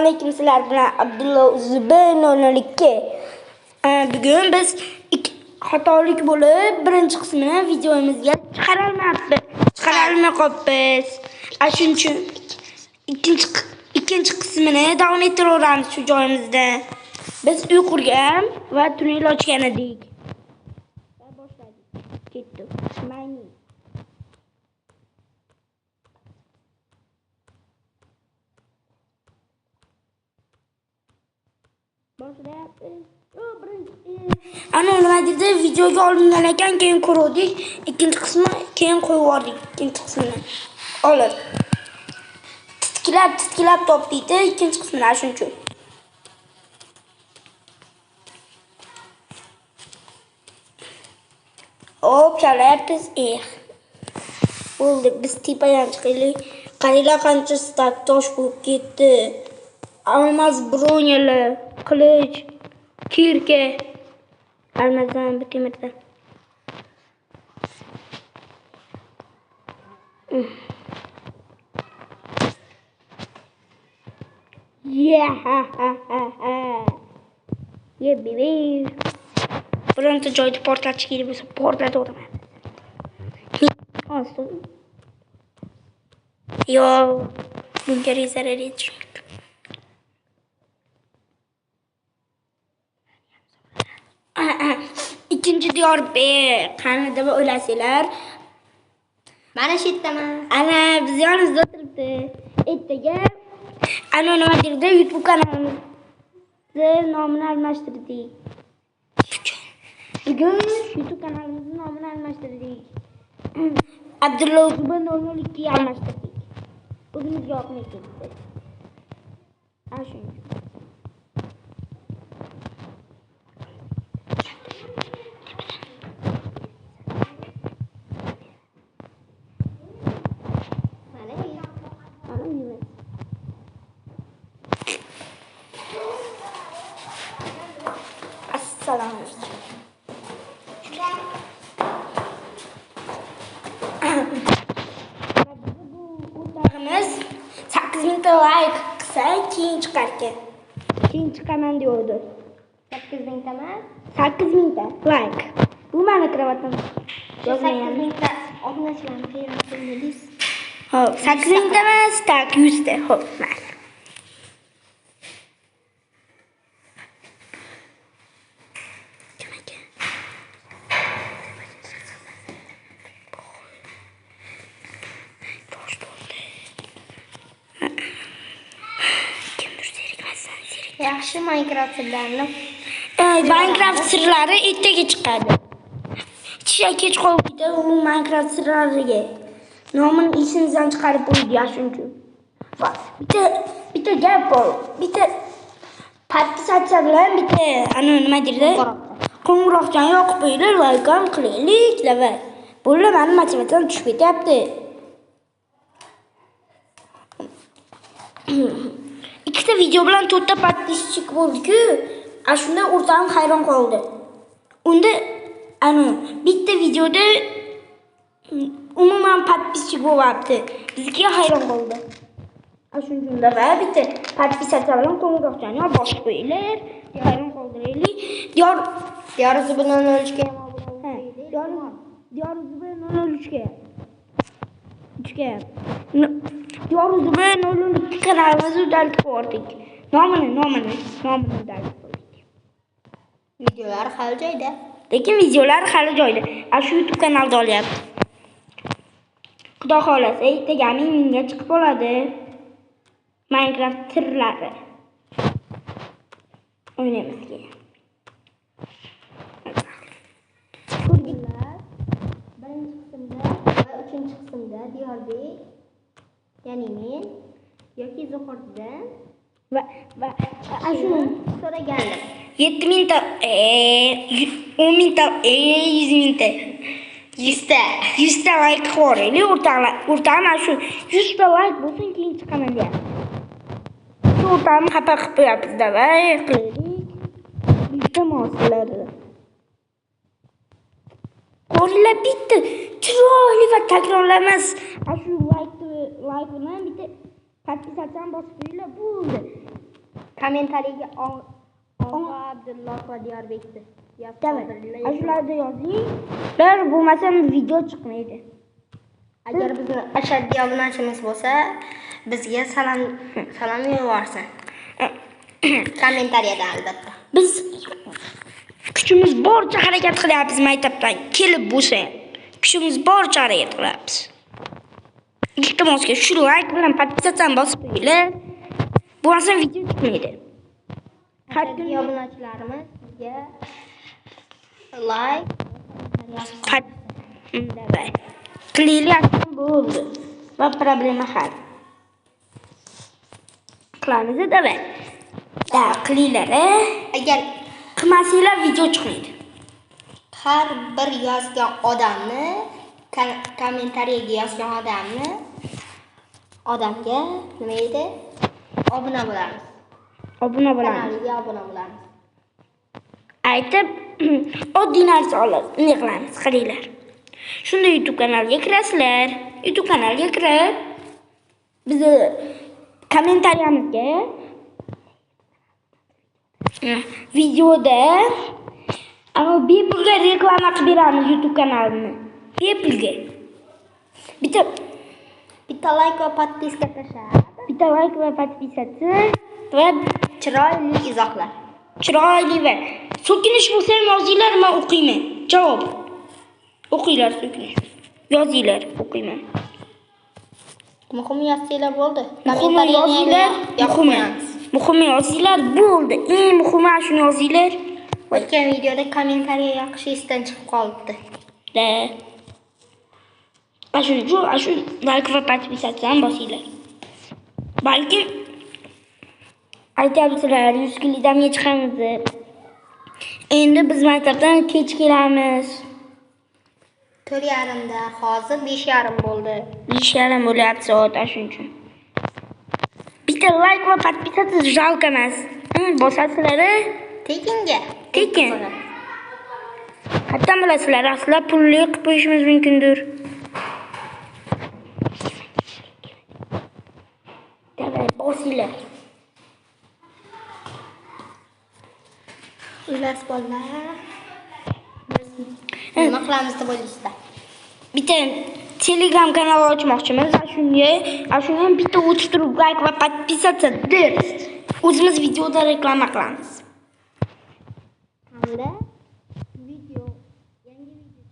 Alaykum, sizlar bilan Abdulla UZB002. Bugun biz xatolik bo'lib birinchi qismini videomizga chiqarolmay qolibmiz. Shuning uchun ikkinchi qismini davom ettiraveramiz shu joyimizda. Biz uy qurgan va tunnel ochgan edik. Va boshladik. Ketdik. Mining. Boshlayapmiz. Ana nima dedi? Videoga olingan ekan, keyin ko'rdik. Ikkinchi qismi keyin qo'yib yubordik. Ikkinchi qismini olib. Titkilab topdik ikkinchi qismini shuning uchun. Hop, chalayapmiz. Bo'ldi, biz tepadan chiqaylik. Qaranglar qancha stak tosh bo'lib ketdi. Almaz bronyalar, qilich, kirka. Almazdan, bu temirdan. Yeah, ha ha ha ha. Yeah, baby. Bironta joyda portlatish kerak bo'lsa, portlataveraman. Hozir. Yo, bunga zarar yetish mumkin. Ikkinchi diyor B qani deb o'ylasanglar. Mana shu yerdaman. Ana biz yonimizda o'tiribdi. Ertaga ana nima deydi, YouTube kanalimizni nomini almashtirdik. Bugun YouTube kanalimizning nomini almashtirdik. Abdulla UZB002 ga almashtirdik. O'zimizga yoqmay ketdi. Ana shuning uchun. Assalomu alaykum. Bu o'rtog'imiz 8000 ta like qilsa keyin chiqar ekan. Keyin chiqaman deydi. 8000 ta emas? 8000 ta like. Bu meni krovatim. 8000 ta obunachilarni qayerdan bildingiz? Xo'p, 8000 ta emas, tak 100 ta. Xo'p, mayli. Yaxshi Minecraft sirlarini. Minecraft sirlari ertaga chiqadi. Kishilar kech qoldi u Minecraft sirlariga. Nomini esimizdan chiqarib qo'ydi shuning uchun. Va bitta gap bor. Bitta podpisatsiya bilan bitta ana nima deydi? Qo'ng'iroqchani yoqib qo'yinglar, like ham qilaylik, davay. Bo'ldi, meni motivatsiyam tushib ketyapti. Ikkita video bilan 4 ta podpisчик bo'ldi-ku. Shunda o'rtog'im hayron qoldi. Unda ana bitta videoda umuman podpisчик bo'lyapti. Bizga hayron qoldi. Shuning uchun va bitta podpisatsiya bilan qo'ng'iroqchani bosib qo'yinglar. Hayron qoldiraylik. Diyor UZB003 ga ham obuna bo'laylik. Diyor UZB003 ga. 3ga. Diyor UZB002 kanalimizni udalib qo'ydik. Nomini udalib qo'ydik. Videolar hali joyida. Lekin videolar hali joyida. Shu YouTube kanalda olyapti. Xudo xolasa, ertaga 1000 ga chiqib oladi. Minecraft sirlari. O'ynaymiz keyin. Ko'rganlar birinchi qismda va uchinchi qismda Diyorbek, ya'ni men yoki Zuhurdan va shu so'ragandim. 7000 ta, 10000 ta, 100 000 ta. 100 ta. 100 ta like qo'yaylik o'rtoqlar. O'rtog'im shu 100 ta like bo'lsin keyin chiqaman deyapti. Shu o'rtog'imni xafa qilib qo'yapmiz, davay qilaylik. Iltimos qiladi. Ko'ringlar bitta chiroyli va takrorlamas. Shu like bilan bitta podpisatsiyani bosib qo'yinglar, bo'ldi. Kommentariyaga Og'a Abdulloh va Diyorbekni yozib qoldiringlar. Shularda yozinglar, bo'lmasa video chiqmaydi. Agar bizni ashaddiy obunachimiz bo'lsa, bizga salom yuborsin. Kommentariyada albatta. Biz kuchimiz boricha harakat qilyapmiz maktabdan kelib bo'lsa. Kuchimiz boricha harakat qilyapmiz. Iltimosga shu like bilan podpisatsiyani bosib qo'yinglar. Bo'lmasa video chiqmaydi. Har kun obunachilarimiz bizga like Давай. Qilinglar bo'ldi. Va problema hal. Qilamiz, давай. Da, qilinglar. Agar qilmasanglar video chiqmaydi. Har bir yozgan odamni, kommentariyaga yozgan odamni odamga nima edi? Obuna bo'lamiz. Obuna bo'lamiz. Kanaliga obuna bo'lamiz. Aytib oddiy narsa olib, ne qilamiz, qilinglar. Shunda YouTube kanaliga kirasizlar. YouTube kanaliga kirib bizni kommentariyamizga videoda ama bepulga reklama qilib beramiz YouTube kanalini. Bepulga. Bitta like va podpiska tashlab, bitta like va podpisatsiya va chiroyli izohlar. Chiroyli va so'kinish bo'lsa ham yozinglar, men o'qiyman. Javob. O'qinglar so'kinish. Yozinglar, o'qiyman. Muhimi yozsanglar bo'ldi. Muhimi yozinglar, muhimi. Muhimi yozinglar bo'ldi. Eng muhimi shuni yozinglar. O'tgan videoda kommentariya yoqish esdan chiqib qolibdi. Da. Shu like va podpisatsiyani bosinglar. Balki aytyapsizlar, 100 kilodan chiqamiz deb. Endi biz maktabdan kech kelamiz. 4:30da, hozir 5:30 bo'ldi. 5:30 bo'lyapti soat, shuning uchun. Bitta like va podpisatsiya жалко emas. Bosasizlar, tekinga. Tekin. Qattan bilasizlar, aslida pulli qilib qo'yishimiz mumkindir. Davay, bosinglar. Xullas bolalar, biz nima qilamiz deb o'ylaysizlar? Bitta Telegram kanali ochmoqchimiz. Shunga ham bitta o'tib turib like va podpisatsiya deb o'zimiz videoda reklama qilamiz. Hamda video, yangi video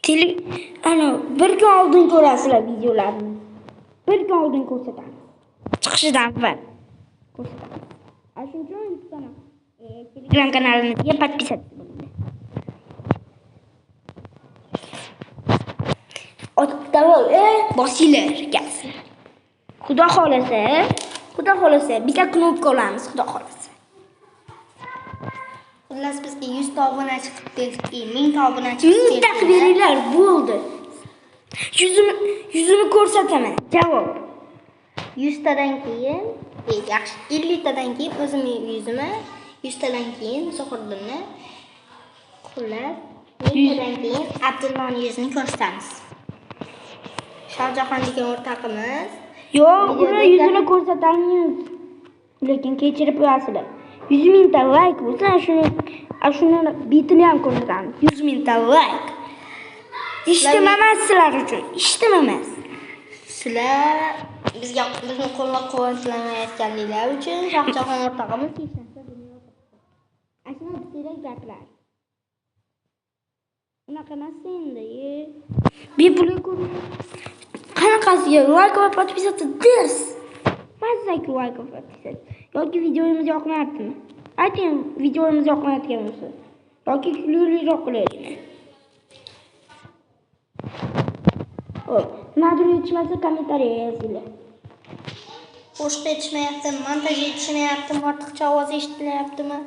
chiqmasdan bir kun oldin ko'rasizlar videolarni. Bir kun oldin ko'rsatamiz. Chiqishidan avval ko'rsatamiz. Shuning uchun YouTube kanal, Telegram kanalimizga podpisatsiya bo'linglar. Bosinglar, gapsi. Xudo xolasa, bitta knopka olamiz, xudo xolasa. Xullas bizga 100 ta obunachi qilib berdik, 1000 ta obunachi qilib 1000 ta qilib beringlar, bo'ldi. Yuzimni ko'rsataman. Javob. 100 tadan keyin, yaxshi, 50 tadan keyin o'zimning yuzimni, 100 tadan keyin Zuhriddinni, xullas 1000 tadan keyin Abdullohning yuzini ko'rsatamiz. Shohjahon degan o'rtog'imiz. Yo'q, uni yuzini ko'rsatamiz. Lekin kechirib qo'yasizlar. 100 mingta like bo'lsa, shuni betini ham ko'rsatamiz. 100 mingta like. Eshitdim emas sizlar uchun. Eshitdim emas. Sizlar bizga bizni qo'llab-quvvatlamayotganliklari uchun Shohjahon o'rtog'imiz hech narsa bilmayapti. Ashuni desanglar gapiradi. Unaqa emas endi. Bepul ko'ring. Qanaqasiga like va podpisatsiya ders. Mazza-ku like va podpisatsiya. Yoki videomiz yoqmayaptimi? Ayting, videomiz yoqmayotgan bo'lsa. Yoki kulguliroq qilaylik. Xo'p, nimadir yetishmasa kommentariyaga yozinglar. Qo'shiq yetishmayapti, montaj yetishmayaptimi, ortiqcha ovoz eshitilyaptimi?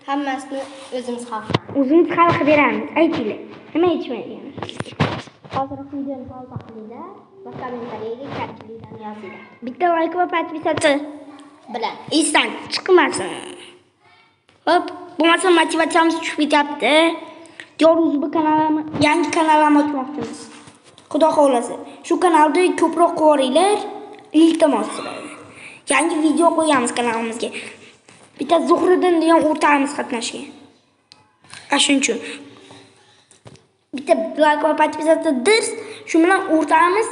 Hammasini o'zimiz hal qilamiz. O'zimiz hal qilib beramiz. Aytinglar, nima yetishmayotgan? Hozir videoni pauza qilinglar va kommentariyaga kamchiliklarni yozinglar. Bitta like va podpisatsiya bilan esdan chiqmasin. Hop, bo'lmasa motivatsiyamiz tushib ketyapti. Diyor o'zi bu kanalni, yangi kanalni ochmoqchimiz. Xudo xolasa, shu kanalda ko'proq qo'yinglar. Iltimos sizlardan. Yangi video qo'yamiz kanalimizga. Bitta Zuhriddin degan o'rtog'imiz qatnashgan. Shuning uchun bitta like va подписаться dirs, shu bilan o'rtog'imiz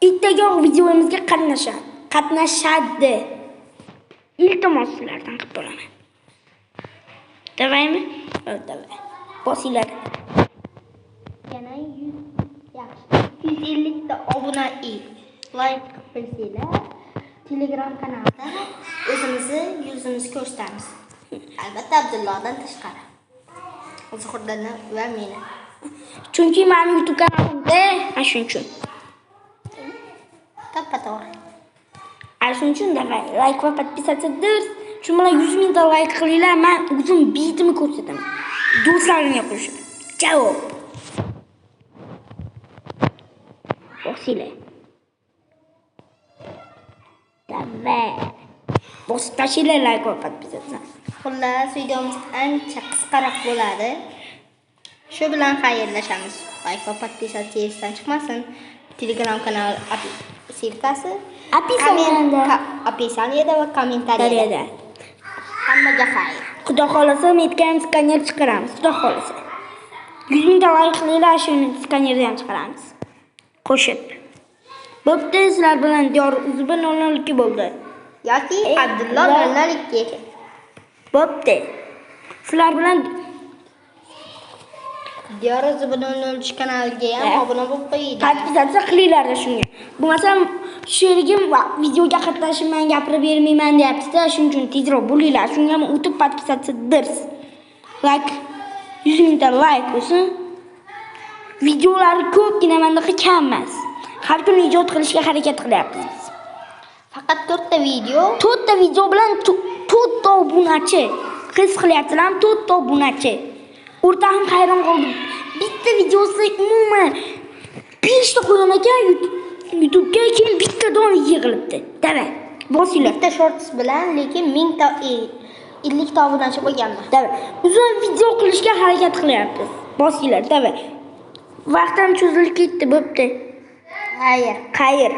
ertaga videomizga qatnashadi. Qatnashadi. Iltimos sizlardan qilib bo'laman. Давай mi? Давай. Bosinglar. Yana 100, yaxshi. 250 ta obuna like qilib qo'ysanglar, Telegram kanalida o'zimizni yuzimizni ko'rsatamiz. Albatta Abdullohdan tashqari. Zuhriddin va meni. Chunki meni YouTube kanalimda, shuning uchun. To'ppa-to'g'ri. Shuning uchun давай like va подписаться dirs. Shu bilan 100 mingta like qilinglar, men o'zim betimni ko'rsataman. Do'stlarimga qo'shib. Javob. Bosinglar. Давай. Bosib tashlanglar like va подписаться. Xullas, videomiz ancha qisqaroq bo'ladi. Shu bilan xayrlashamiz. Like va подписаться esdan chiqmasin. Telegram kanal ссылка si Описание da. Описание da va kommentariyada. Daryoda. Hammaga xayr. Xudo xolasa, metga skaner chiqaramiz. Xudo xolasa. 100 mingta like qilinglar, shuni skanerda ham chiqaramiz. Qo'shib. Bo'pti, sizlar bilan Diyor Uzb 002 bo'ldi. Yoki Abdulloh 002. Bo'pti. Sizlar bilan Diyor Uzb 003 kanaliga ham obuna bo'lib qo'yinglar. Подписаться qilinglar shunga. Bo'lmasam sherigim videoga qatnashib men gapirib bermayman deyapti-da, shuning uchun tezroq bo'linglar. Shunga ham o'tib подписаться dirs. Like 100 mingta like bo'lsin. Videolari ko'pgina, mendaqa kam emas. Har kuni ijod qilishga harakat qilyapmiz. Faqat 4 ta video. 4 ta video bilan 4 ta obunachi. His qilyaptilarmi? 4 ta obunachi. O'rtog'im hayron qoldi. Bitta videosi umuman 5 ta qo'ygan ekan YouTube'ga, keyin bitta don yig'ilibdi. Давай. Bosinglar. Bitta shorts bilan lekin 1000 ta 50 ta obunachi bo'lganman. Давай. Uzun video qilishga harakat qilyapmiz. Bosinglar, давай. Vaqt ham cho'zilib ketdi, bo'pti. Xayr. Xayr.